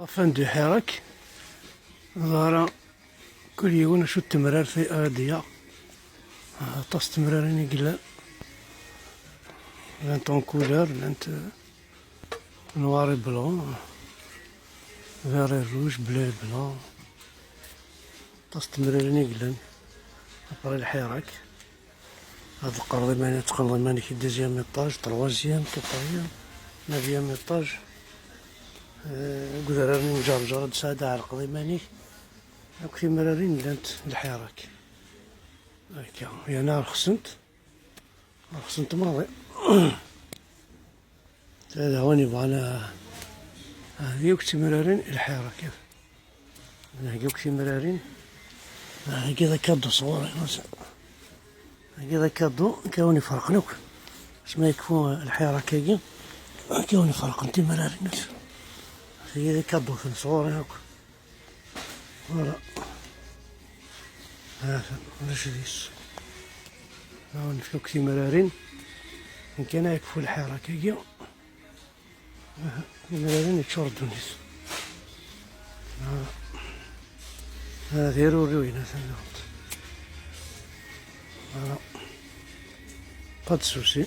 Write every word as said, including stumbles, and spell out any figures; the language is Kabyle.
Ɣef anda iḥirak, ẓara kul yiwen acu d temrart ara d-yaɣ. Aṭas n temrarin i yellan. Llant en couleur, llant, euh, noir et blanc, vert et rouge, bleu et blanc. Aṭas n temrarin i yellan. Après lḥirak. Ad teqqareḍ iman-, ad teqqneḍ iman-ik i deuxième étage, troisième, quatrième, neuvième étage. Eh, deg udrar-nni n Ǧerǧer ad tesɛiḍ ɛelqeḍ iman-ik. Akk timrarin llant lḥirak. Akka, yerna rxsent. Rxsent maḍi. Ad awen yebɣan, ah, ah, yakk timrarin lḥirak. Hagi akk timrarin. Ah, hagi d akadu sɣur-i. Hagi d akadu, akka wen iferqen akk. Asmi yekfu lḥirak-agi, akka wen iferqen timrarin. Hagi d akadu-ten sɣur-i akk. Voilà. Ha, ulac deg-s. Ad nefk akk timrarin. Nekk kan ad yekfu lḥirak-agi. Aha, imrarin yeččur ddunit. Ah. Ah, d iruriwin, atan daɣen. Voilà. Pas de souci.